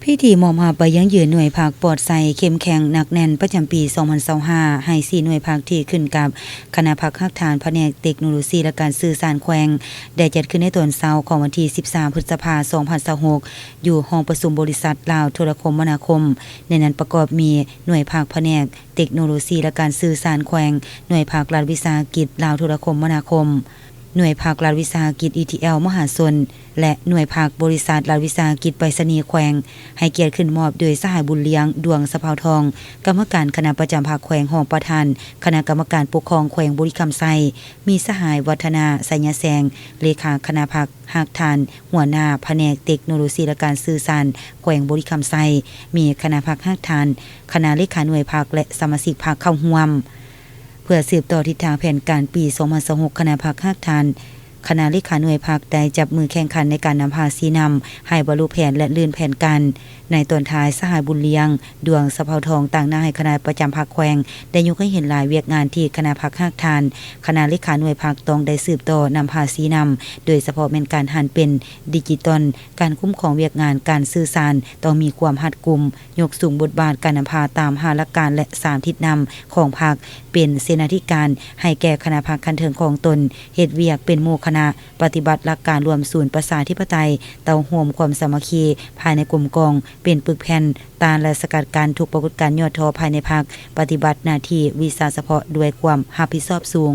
ພິທີມອບຮັບໃບຢັ້ງຢືນໜ່ວຍພັກປອດໃສ ເຂັ້ມແຂງ ໜັກແໜ້ນ ປະຈຳປີສອງພັນຊາວຫ້າ ໃຫ້ສີ່ໜ່ວຍພັກທີ່ຂຶ້ນກັບຄະນະພັກຮາກຖານພະແນກເຕັກໂນໂລຊີ ແລະ ການສື່ສານແຂວງ ໄດ້ຈັດຂຶ້ນໃນຕອນເຊົ້າຂອງວັນທີສິບສາມ ພຶດສະພາ ສອງພັນຊາວຫົກ ຢູ່ຫ້ອງປະຊຸມບໍລິສັດລາວໂທລະຄົມມະນາຄົມ. ໃນນັ້ນປະກອບມີໜ່ວຍພັກພະແນກເຕັກໂນໂລຊີ ແລະ ການສື່ສານແຂວງ, ໜ່ວຍພັກລັດວິສາຫະກິດລາວໂທລະຄົມມະນາຄົມ, ໜ່ວຍພັກລັດວິສາຫະກິດ ອີທີແອລ ມະຫາຊົນ ແລະ ໜ່ວຍພັກບໍລິສັດລັດວິສາຫະກິດໄປສະນີແຂວງ, ໃຫ້ກຽດຂຶ້ນມອບໂດຍສະຫາຍ ບຸນລຽງ ດວງສະເພົາທອງ ກຳມະການຄະນະປະຈຳພັກແຂວງ, ຮອງປະທານຄະນະກຳມະການປົກຄອງແຂວງບໍລິຄຳໄຊ, ມີສະຫາຍ ວັດທະນາ ໄຊຍະແສງ ເລຂາຄະນະພັກຮາກຖານ, ຫົວໜ້າພະແນກເຕັກໂນໂລຊີ ແລະ ການສື່ສານແຂວງບໍລິຄຳໄຊ, ມີຄະນະພັກຮາກຖານ, ຄະນະເລຂາໜ່ວຍພັກ ແລະ ສະມາຊິກພັກເຂົ້າຮ່ວມ. ເພື່ອສືບຕໍ່ທິດທາງແຜນການປີສອງພັນຊາວຫົກ ຄະນະພັກຮາກຖານ, ຄະນະເລຂາໜ່ວຍພັກໄດ້ຈັບມືແຂ່ງຂັນໃນການນຳພາຊີ້ນຳໃຫ້ບັນລຸແຜນ ແລະ ລື່ນແຜນການ. ໃນຕອນທ້າຍ, ສະຫາຍ ບຸນລຽງ ດວງສະເພົາທອງ ຕາງໜ້າໃຫ້ຄະນະປະຈຳພັກແຂວງ ໄດ້ຍົກໃຫ້ເຫັນຫຼາຍວຽກງານທີ່ຄະນະພັກຮາກຖານ, ຄະນະເລຂາໜ່ວຍພັກຕ້ອງໄດ້ສືບຕໍ່ນຳພາຊີ້ນຳ, ໂດຍສະເພາະແມ່ນການຫັນເປັນດິຈິຕອນ, ການຄຸ້ມຄອງວຽກງານການສື່ສານຕ້ອງມີຄວາມຮັດກຸມ, ຍົກສູງບົດບາດການນຳພາຕາມຫ້າຫຼັກການ ແລະ ສາມທິດນຳຂອງພັກ, ເປັນເສນາທິການໃຫ້ແກ່ຄະນະພັກຂັ້ນເທິງຂອງຕົນ, ເຮັດວຽກເປັນໝູ່ຄະນະ, ປະຕິບັດຫຼັກການລວມສູນປະຊາທິປະໄຕ, ເຕົ້າໂຮມຄວາມສາມັກຄີພາຍໃນກົມກອງ, ເປັນປຶກແຜ່ນຕ້ານ ແລະ ສະກັດກັ້ນທຸກປາກົດການຫຍໍ້ທໍ້ພາຍໃນພັກ, ປະຕິບັດໜ້າທີ່ວິຊາສະເພາະດ້ວຍຄວາມຮັບຜິດຊອບສູງ.